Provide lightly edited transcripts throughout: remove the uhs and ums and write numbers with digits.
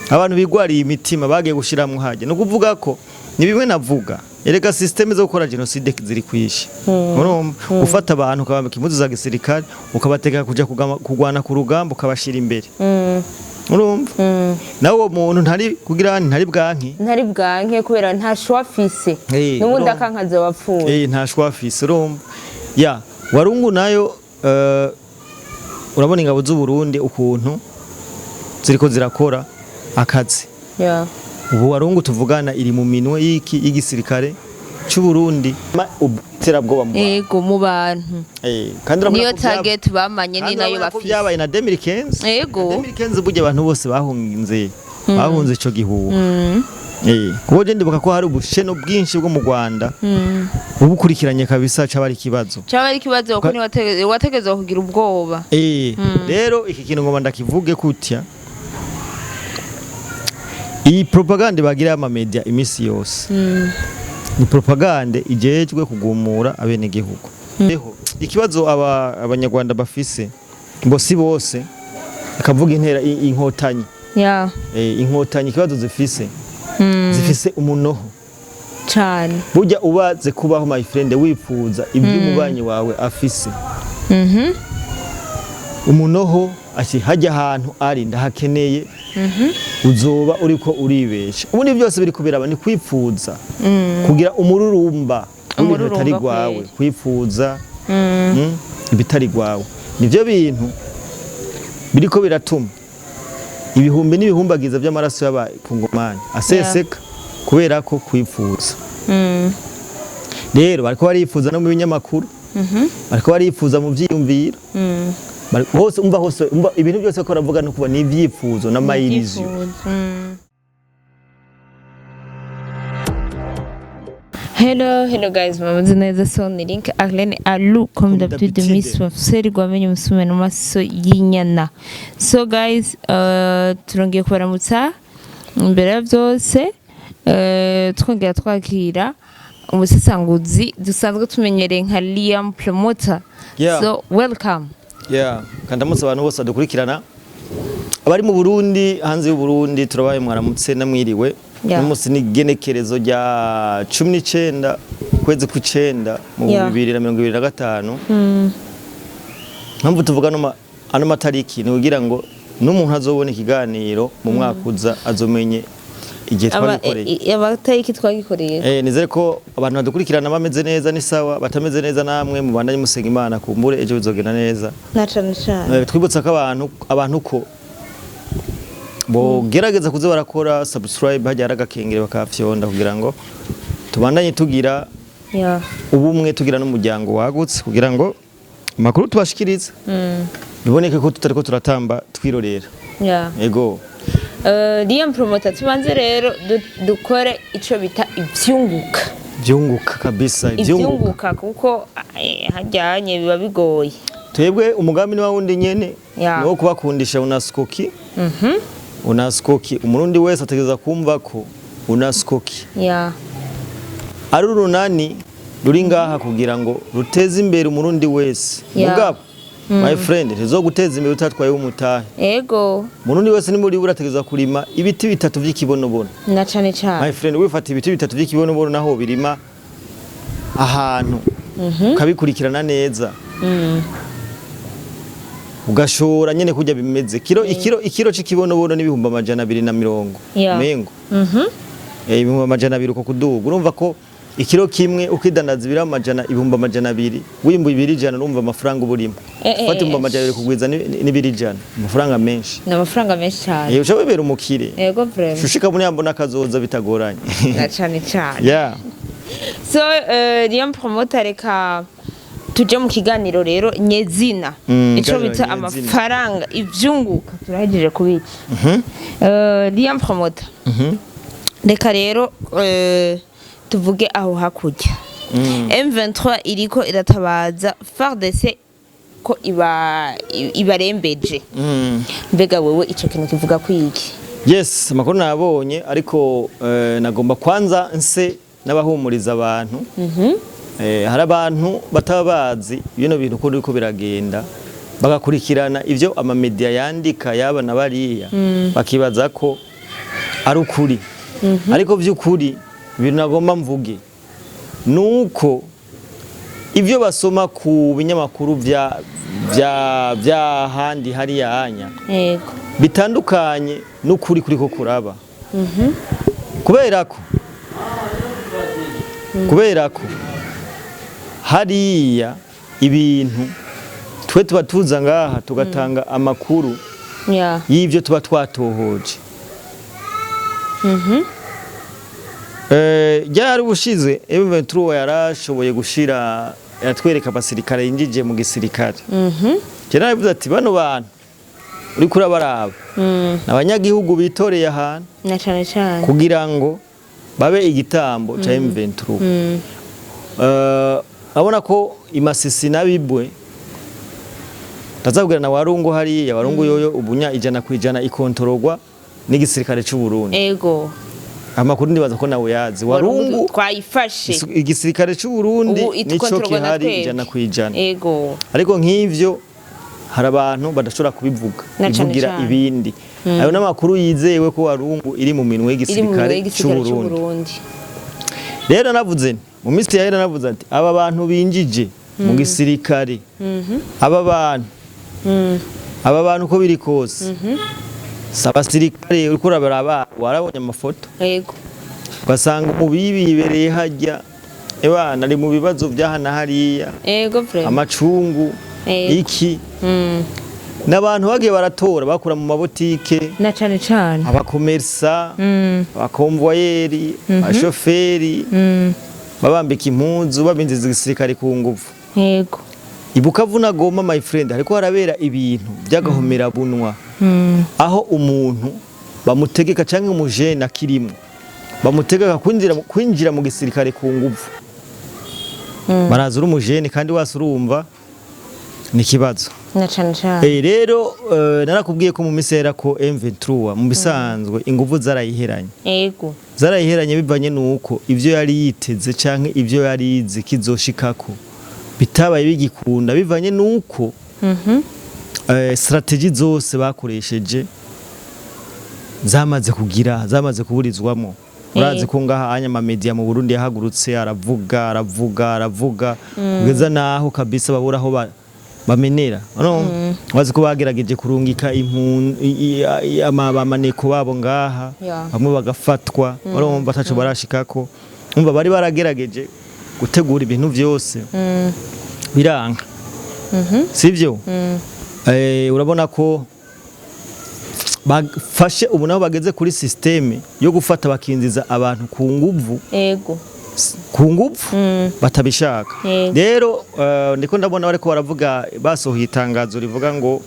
Abantu bigwariye imitima bagiye gushiramwo hajya, no kuvuga ko ni bimwe navuga. Erega système zo gukora génocide ziri kwishi. Urumva, gufata abantu ukabambika impuzu za gisirikare, ukabatega kuja kugwana ku rugamba, ukabashira imbere, urumva nawe uwo muntu ntari kugira ntari bwanki. Ntari bwanke kubera nta choix afise. N'ubundi urumva. Akankaza wapfuye. Nta choix afise. Urumva ya Warungu nayo, urabona ingabo z'u Burundi ukuntu ziriko zirakora akazi. Ubu Warungu tuvugana iri mu minwe y'iki y'igisirikare cy'u Burundi. Iterabwoba mu bantu. Ego, mu bantu. Kandi urabona niyo ko target bamanye ni kandi nayo urabona ko bafise. byabaye na 2015. 2015 burya abantu bose bahunze ico gihuha. Kuko je ndibuka ko hari ubusheno bwinshi bwo mu Rwanda ubukurikiranye kabisa caba ari ikibazo. Cyaba ari ikibazo kuko wategerezwa kugira ubwoba. Rero iki kintu ngoma ndakivuge kutya: iyi propagande bagira y'ama media imisi yose ni propagande ijejwe kugumura abenegihugu. Eho ikibazo aba abanyarwanda bafise, ngo si bose, akavuga intera inkotanyi. Inkotanyi ikibazo zifise umunoho. Cyane. Burya ubaze kubaho, my friend, wifuza ibyo umubanyi wawe afise, umunoho ati hajya ahantu ari ndahakeneye, uzoba uriko uribesha. Ubundi byose biri kubiraba ni kwifuza kugira umururumba w'ibintu bitari Umururumba. gwawe. Kweri. Kwifuza ibitari gwawe nivyo bintu biriko biratuma ibihumbi n'ibihumbagiza by'amaraso y'abakongomani aseseka kubera ko kwifuza. Rero bariko barifuza no mu binyamakuru, bariko barifuza mu vyiyumviro. Hose umva, hose umva ibintu byose ko baravuga no kuba ni ibyifuzo n'amayiriziyo. Hello, hello guys, mumeze neza? So ni Link Arlene Alu comme Comme d'habitude. d'habitude. Miss Wafseri gwamenye musume no maso y'inyana. So guys, turongeye kubaramutsa imbere ya byose, twongera twakira umusesanguzi dusanzwe tumenyereye nka Liam Promoter. So welcome. Yeah, kandi ndamutse abantu bose badukurikirana, abari mu Burundi, hanze y'u Burundi, turabaye mwaramutse namwiriwe. Uno munsi ni igenekerezo rya 19 kwezi kw'icenda mu 2025. Mpamvu tuvuga ano matariki ni kugira ngo n'umuntu azobona ikiganiro mu mwaka uza azomenye igihe twagikoreye. Abatariki twagikoreye. Nizere ko abantu badukurikirana bameze neza, ni sawa. Batameze neza namwe mubandanye musenga Imana, kumbure ejo bizogenda neza. Na cane cane. Twibutsa ko abantu ko bogerageza kuza barakora subscribe, hajya hari agakengere bakafyonda kugira ngo tubandanye tugira ubumwe, tugira n'umuryango wagutse, kugira ngo amakuru tubashikiriza biboneke ko tutariko turatamba twirorera. Ego. Liam Promoter, tubanze rero dukore ico bita ivyunguka. Byunguka kabisa, ivyunguka. Ivyunguka kuko hajyanye biba bigoye. Twebwe umugambi ni wa wundi nyene, ni wo kubakundisha unaskoki. Unaskoki, umurundi wese ategereza kumva ko unaskoki ari urunani ruri ngaha kugira ngo ruteze imbere umurundi wese. Mugabo my friend, ntizoguteza imbere utatwaye umutahe. Umurundi wese ni muri urategereza kurima ibiti bitatu vy'ikibonobono. Na cane cane. My friend, wifata ibiti bitatu vy'ikibonobono naho birima ahantu ukabikurikirana neza, ugashora nyene kurya bimeze kiro, ikiro c'ikibonobono n'220,000. Mengo 200,000 uko kuduga. Urumva ko ikiro kimwe ukidandaza ibiro amajana 200,000, wimbuye 100,000, urumva amafaranga uba urimo. Ufata 200,000 kugwiza n'100,000, amafaranga menshi. Ni amafaranga menshi cyane. Uca wibera umukire. Ego vraiment. Shushika muri yambona kazoza bitagoranye. Na cane cane. So Liam Promoter, reka tuje mu kiganiro rero nyezina, ico kiganiro bita nyezina. amafaranga ivyunguka turahejeje kubica. Liam Promoter, reka rero tuvuge aho hakurya M23 iriko iratabaza FARDC ko iba ibarembeje. Mbega wewe ico kintu kivuga kwiki? Yes, amakuru nabonye, ariko nagomba kwanza nse n'abahumuriza abantu. Hari abantu bataba bazi bino bintu uko biriko biragenda. Bagakurikirana ivyo amamedia yandika yaba na bariya, bakibaza ko ari ukuri. Ariko vy'ukuri, ibintu nagomba mvuge nuko ivyo basoma ku binyamakuru vya handi hariya hanya bitandukanye n'ukuri kuriko kuraba, kubera ko hariya ibintu twe tuba tuza ngaha tugatanga amakuru y'ivyo tuba twatohoje. Ryari ubushize M23 yarashoboye gushira, yatwereka abasirikare yinjije mu gisirikare. Je naravuze ati bano bantu uriko urabaraba abanyagihugu bitoreye ahantu Na cane cane. kugira ngo babe igitambo ca M23. Abona ko imasisi nabibwe ndazabwira na Warungu, hariya Warungu yoyo ubunya 100% ikontorogwa n'igisirikare c'u Burundi. Amakuru ndibaza ko nawe yazi. Warungu twayifashe. Igisirikare c'u Burundi Ubu nico ikontorogwa na kihari twebwe. 100%. Ariko nk'ivyo hari abantu badashobora kubivuga, Na cane bivugira cane. ibindi. Ayo n'amakuru yizewe ko Warungu iri mu minwe Iri mu minwe y'igisirikare c'u y'igisirikare c'u Burundi. Burundi. Rero navuze nti mu minsi yahera, navuze ati aba bantu binjije mu gisirikare, aba bantu uko biri kose si abasirikare. Uriko urabaraba, warabonye amafoto, ugasanga umubibi yibereye hajya, ebana ari mu bibazo by'aha na hariya, Ego vraiment. amacungu, iki n'abantu bagiye baratora bakura mu mabotike, Na cane cane. abakomersa, abakonvoyeri, abashoferi, babambika impuzu, babinjiza igisirikare ku nguvu. I Bukavu na Goma, my friend, hariko harabera ibintu by'agahomerabunwa, aho umuntu bamutegeka canke umujene akirimwo bamutegeka kwinjira mu gisirikare ku nguvu. Baraza uri umujene kandi wase urumva ni ikibazo. Na cane cane. Rero narakubwiye ko mu misera ko M23 mu bisanzwe inguvu zarayiheranye. Zarayiheranye bivanye nuko ivyo yari yiteze canke ivyo yari yizi kizoshikako bitabaye bigikunda, bivanye nuko stratégies zose bakoresheje zamaze kugira, zamaze kuburizwamo. Urazi ko ngaha anya ama media mu Burundi yahagurutse aravuga, aravuga, aravuga kugeza naho kabisa babura aho bamenera. No wazi ko bagerageje kurungika amaneko babo ngaha, bamwe bagafatwa, urumva ataco barashikako. Umva, bari baragerageje gutegura ibintu vyose, biranga, sivyo? Urabona ko bafashe ubu nabo bageze kuri système yo gufata bakinziza abantu ku nguvu, ku nguvu batabishaka. Rero ndiko ndabona bariko baravuga, basohoye itangazo rivuga ngo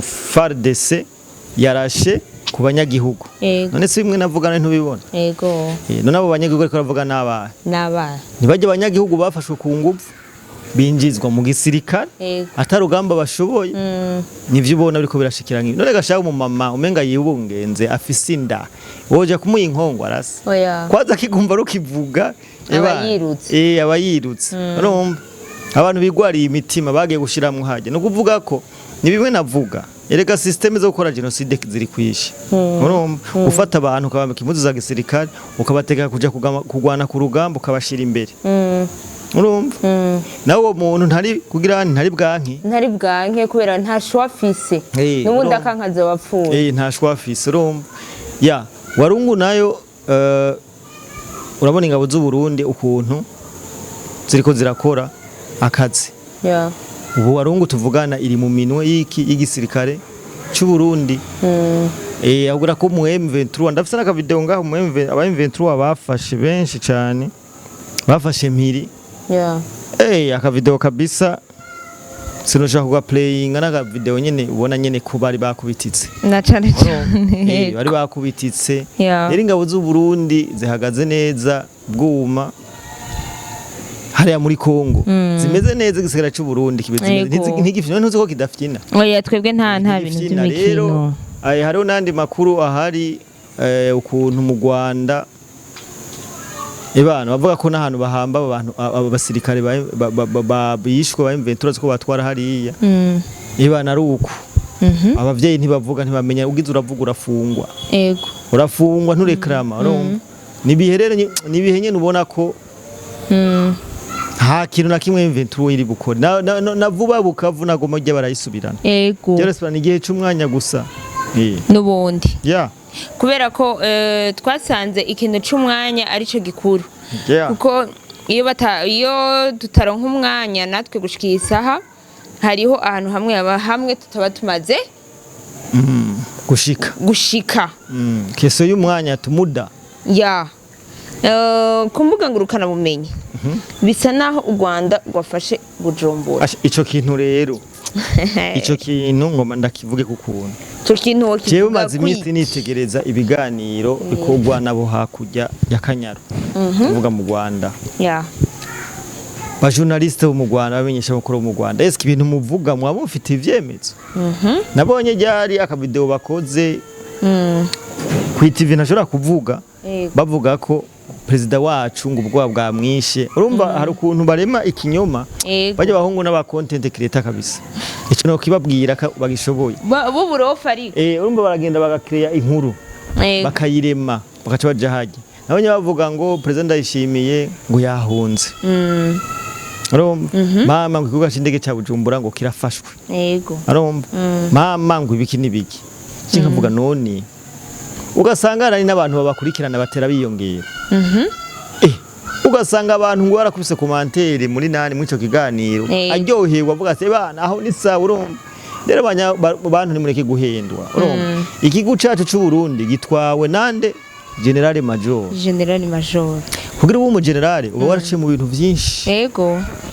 FARDC yarashe ku banyagihugu. None si bimwe navuga ntubibona? Ego. None abo banyagihugu bariko baravuga n'abahe? N'abana. Ntibajye abanyagihugu bafashwe ku nguvu binjizwa mu gisirikare atarugamba bashoboye. Nivyo ubona biriko birashikira nk'ibi. None gashaka umumama umenga yibungenze afise inda, woja kumuha inkongo arase? Oya. Kwaza akigumva rukivuga. Aba yirutse. Aba yirutse. Urumva abantu bigwariye imitima bagiye gushiramwo hajya, no kuvuga ko ni bimwe navuga. Erega système zo gukora génocide ziri kwishi. Urumva, ufata abantu ukabambika impuzu za gisirikare, ukabategeka kuja kugwana ku rugamba, ukabashira imbere. Urumva nawe uwo muntu ntari kugira ntari bwanki. Ntari bwanke kubera nta choix afise. N'ubundi Urumva. akankaza wapfuye. Nta choix afise. Urumva ya Warungu nayo, urabona ingabo z'u Burundi ukuntu ziriko zirakora akazi. Ubu Warungu tuvugana iri mu minwe y'iki, y'igisirikare cy'u Burundi. Ahubwo ko mu M23 ndafise n'akavideo ngaho mu M20, aba M23 bafashe benshi cyane, bafashe mpiri. Akavideo kabisa sinoshaka kuga playinga, n'akavideo nyene ubona nyene ko bari bakubititse. Na cane cane. Bari bakubititse. Rero ingabo z'u Burundi zihagaze neza bwuma hariya muri Kongo, zimeze neza. Igisigara cy'u Burundi kimeze neza. Ntigifina, ntuzi ko kidafyina. Oya, twebwe nta bintu Ntigifyina. by'imikino. Rero hariho n'andi makuru ahari, ukuntu mu Rwanda ebana bavuga ko n'ahantu bahamba abo bantu, abo basirikare bishwe ba M23 ko batwara hariya. Ibana ari uko abavyeyi ntibavuga, ntibamenya, ugize uravuga urafungwa. Urafungwa, nturekrama. Urumva nibihe rero, nibihe nyene ubona ko nta kintu na kimwe M23 iri bukore na vuba. Bukavu nagoma rya barayisubirana. Byarasubirana igihe c'umwanya gusa. N'ubundi Yeah. Kubera ko twasanze ikintu c'umwanya arico gikuru, kuko iyo tutaronka umwanya natwe gushika iyi saha, hariho ahantu hamwe haba hamwe tutaba tumaze Gushika. gushika. Question y'umwanya, tumuda. Ya. Ku mbuga ngurukanabumenyi bisa naho u Rwanda rwafashe Bujumbura. Asha, ico kintu rero, ico kintu ngoma ndakivuge kukuntu Ico kintu jewe wokivuga maze iminsi nitegereza ibiganiro bikorwa nabo hakurya ya Kanyaru, kuvuga mu Rwanda, ba journaliste bo mu Rwanda, bamenyesha makuru bo mu Rwanda. Eske ibintu muvuga mwaba mufite ivyemezo? Nabonye ryari akavideo bakoze ku TV ntashobora kuvuga, bavuga ko perezida wacu ngo ubwoba bwamwishe. Urumva hari ukuntu barema ikinyoma. Bajya abahungu n'aba content creator kabisa, ico no kibabwira ko bagishoboye. B'uburofa ariko. Urumva baragenda bagakreya inkuru, bakayirema, bakaca baja hajya. Nabonye bavuga ngo perezida Ndayishimiye ngo yahunze. Urumva mama ngo ikibuga c'indege ca Bujumbura ngo kirafashwe. Urumva mama ngo ibiki n'ibiki. Nkavuga none ugasanga hari n'abantu babakurikirana batera biyongera. Ugasanga abantu ngo barakubise commentaire muri nani muri ico kiganiro, aryohewe avuga ati: "Bana, aho ni sawa." Urumva rero bantu nimureke guhendwa. Urumva igihugu cacu c'u Burundi gitwawe nande? Général Major. Général Major. Kugira ube umugenerale uba waraciye mu bintu vyinshi,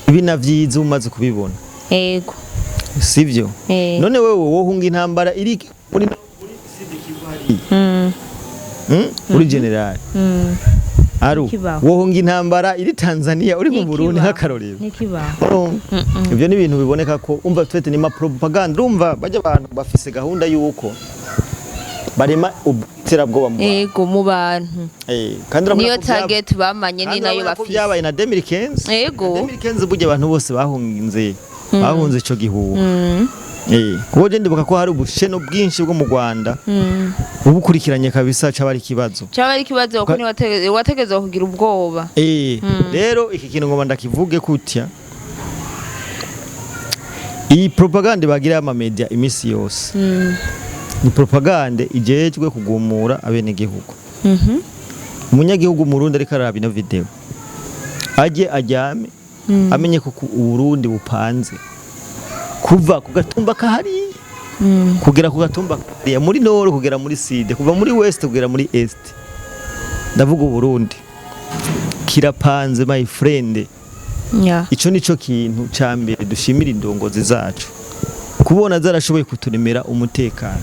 ibi na vyiza umaze kubibona. Sivyo? None wewe wohunga intambara iri muri Sud Kivu hariya? Uri général aru Ntikibaho. wohunga intambara iri Tanzania uri mu Burundi? Ntikibaho. Nk'akarorero. Ntikibaho. Urumva ivyo ni ibintu biboneka ko umva twete ni ma propaganda. Urumva bajya abantu bafise gahunda yuko barema iterabwoba mu bantu. Yego, mu bantu. Kandi urabona Niyo ko byaba- target bamanye, ni kandi nayo urabona ko bafise. byabaye na 2015. Na 2015 burya abantu bose bahunze ico gihuha. Kuko je ndibuka ko hari ubusheno bwinshi bwo mu Rwanda ubukurikiranye kabisa caba ari ikibazo. Cyaba ari ikibazo kuko wategerezwa kugira ubwoba. Rero iki kintu ngoma ndakivuge kutya: iyi propaganda bagira y'ama media imisi yose ni propaganda ijejwe kugumura abenegihugu. Umunyagihugu Murundi ariko araraba ino video aje ajyame amenye ko Uburundi bupanze kuva ku gatumba kahariya kugera ku gatumba kahariya, muri nord kugera muri sud, kuva muri west kugera muri est. Ndavuga Uburundi kirapanze, my friend. Ico nico kintu ca mbere dushimira indongozi zacu, kubona zarashoboye kuturemera umutekano.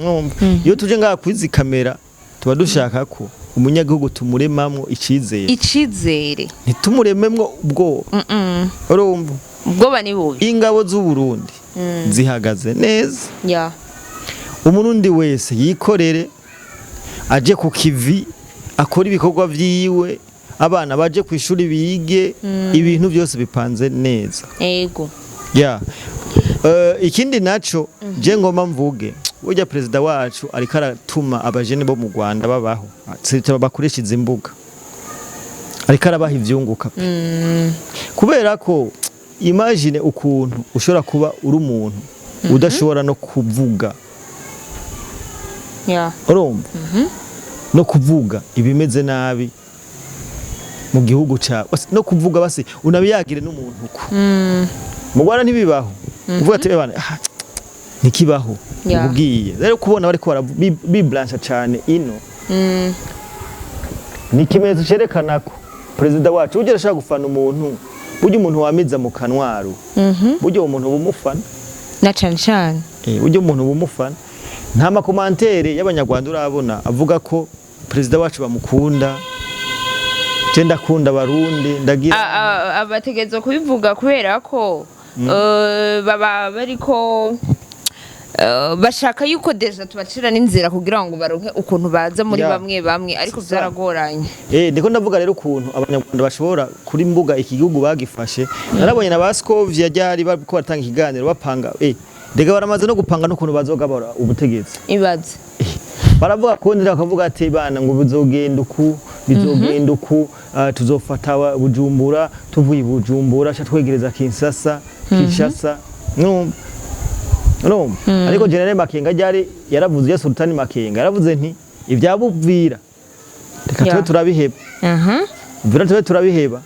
Mwumva? Iyo tuje ngaha kwizi kamera tuba dushaka ko umunyagihugu tumuremamwo icizere. Icizere. Ntitumurememwo ubwoba. Urumva Ubwoba ni bubi. ingabo z'u Burundi zihagaze neza. Umurundi wese yikorere, aje ku kivi, akora ibikorwa vyiwe, abana baje ku ishuri bige, ibintu byose bipanze neza. Ya. Ikindi naco je ngomba mvuge, burya perezida wacu ariko aratuma abajene bo mu Rwanda babaho, bakoresha izi mbuga, ariko arabaha ivyunguka pe. Kubera ko imagine ukuntu ushobora kuba uri umuntu udashobora no kuvuga, urumva, no kuvuga ibimeze nabi mu gihugu cyawe, no kuvuga basi unabiyagire n'umuntu uko mu Rwanda ntibibaho, uvuga ati: "Bana, ah, ntikibaho." Ubwiye rero kubona bariko biblansha cyane ino ni ikimenyetso cyerekana ko perezida wacu burya arashaka gufana umuntu. Burya umuntu wamiza mu kanwaru, burya uwo muntu bumufana. Na cane cane. Burya umuntu bumufana, nta ma commentaires y'abanyarwanda urabona avuga ko perezida wacu bamukunda. Je ndakunda abarundi, ndagira Abategerezwa kubivuga kubera ko baba bariko Bashaka yuko déjà tubacira n'inzira kugira ngo baronke ukuntu baza muri bamwe bamwe, ariko C'est ça. byaragoranye. Ndiko ndavuga rero ukuntu abanyarwanda bashobora kuri mbuga iki gihugu bagifashe. Narabonye na Baskovia ryari bariko batanga ikiganiro, bapanga, rega baramaze no gupanga n'ukuntu bazogabura ubutegetsi. Ibaze. Baravuga kondera, bakavuga ati bana, ngo bizogenda uku, bizogenda uku, tuzofata Bujumbura, tuvuye i Bujumbura sha twegereza Kinsasa, Kinshasa, numva numva. Ariko General Makenga ryari yaravuze, ya Sultani Makenga yaravuze nti ibya Buvira reka tube turabiheba. Uvira tube turabiheba,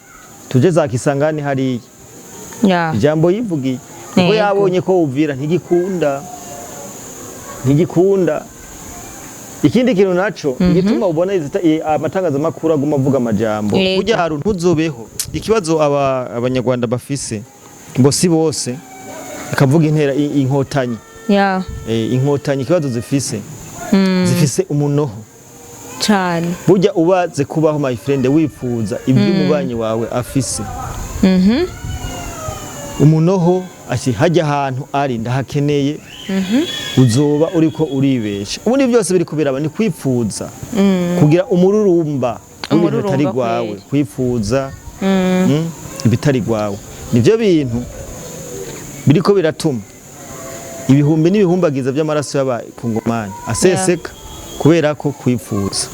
tuje za Kisangani hariya. Ijambo yivugiye kuko yabonye ko Uvira ntigikunda, ntigikunda. Ikindi kintu naco igituma ubona amatangazamakuru aguma avuga amajambo, burya hari ntuzobeho ikibazo abanyarwanda bafise, ngo si bose, akavuga intera inkotanyi. Inkotanyi ikibazo zifise, zifise umunoho. Cane. Burya ubaze kubaho, my friend, wifuza ibyo umubanyi wawe afise, umunoho ati hajya ahantu ari ndahakeneye, uzoba uriko uribesha. Ubundi byose biri kubiraba ni kwifuza kugira umururumba w'ibintu bitari Umururumba gwawe. Kweli. Kwifuza ibitari gwawe nivyo bintu biriko biratuma ibihumbi n'ibihumbagiza by'amaraso y'abakongomani aseseka kubera ko kwifuza.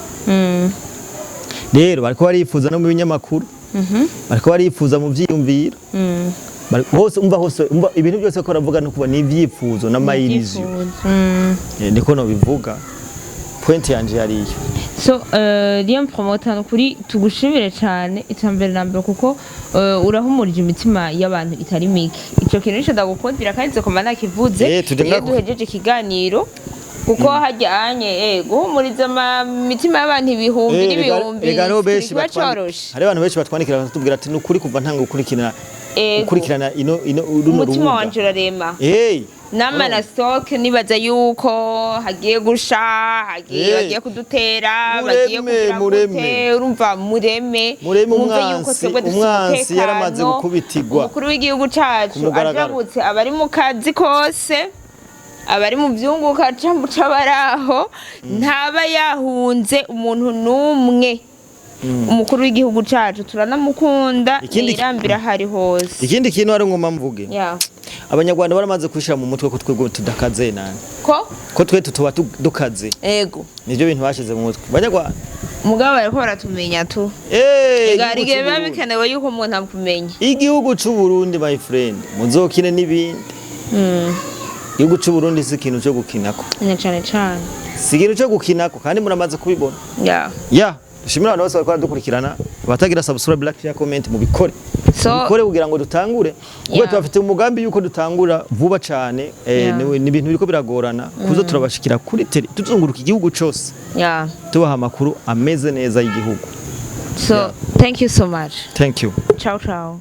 Rero bariko barifuza no mu binyamakuru, bariko barifuza mu vyiyumviro. Hose umva, hose umva ibintu byose ko baravuga no kuba ni ivyifuzo n'amayiriziyo. Niko nobivuga, point yanje yariyo. So Liam Promoter, nukuri tugushimire cyane icambere na mbere kuko urahumurije imitima y'abantu itari mike. Ico kintu nico ndagukundira kandi nzokoma nakivuze Tuje iyo duhejeje ikiganiro, kuko hajya anye guhumuriza imitima y'abantu ibihumbi n'ibihumbi Rega hariho benshi kiba coroshe. Hari abantu benshi batwandikira bakatubwira ati nukuri kuva ntanga gukurikirana gukurikirana ino runo Umutima rubuga. wanje urarema. Nama na stock nibaza yuko hagiye gusha, hagiye bagiye kudutera, bagiye Mureme, kugira mureme. gute. Urumva, mureme. Mureme. Mwumve yuko twebwe dufise Umwansi yaramaze umutekano. gukubitirwa. Umukuru w'igihugu cacu Ku mugaragaro. ajabutse, abari mu kazi kose, abari mu vyunguka c'abaraho, ntaba yahunze umuntu n'umwe. Umukuru w'igihugu cacu turanamukunda, nirambira hari hose. Ikindi kintu ari ngoma mvuge, abanyarwanda baramaze kwishira mu mutwe ko twebwe tudakaze nani, ko ko twe tutuba dukaze. Nivyo bintu bashize mu mutwe banyarwanda. Mugabo bariko baratumenya tu. Ega hari Igihugu igihe biba c'Uburundi. bikenewe yuko umuntu akumenya. Igihugu c'u Burundi, my friend, muzokine n'ibindi. Igihugu c'u Burundi si ikintu cyo gukinako. Na cane cane. Si ikintu cyo gukinako, kandi muramaze kubibona. Ya, dushimira abantu bose bariko baradukurikirana. Abatagira subscribe, like, share, comment, mubikore. So mubikore kugira ngo dutangure, kuko tubafite umugambi yuko dutangura vuba cane. Ni ibintu biriko biragorana kuza turabashikira kuri tele, tuzunguruka igihugu cose, tubaha amakuru ameze neza y'igihugu. So thank you so much. Thank you. Ciao ciao.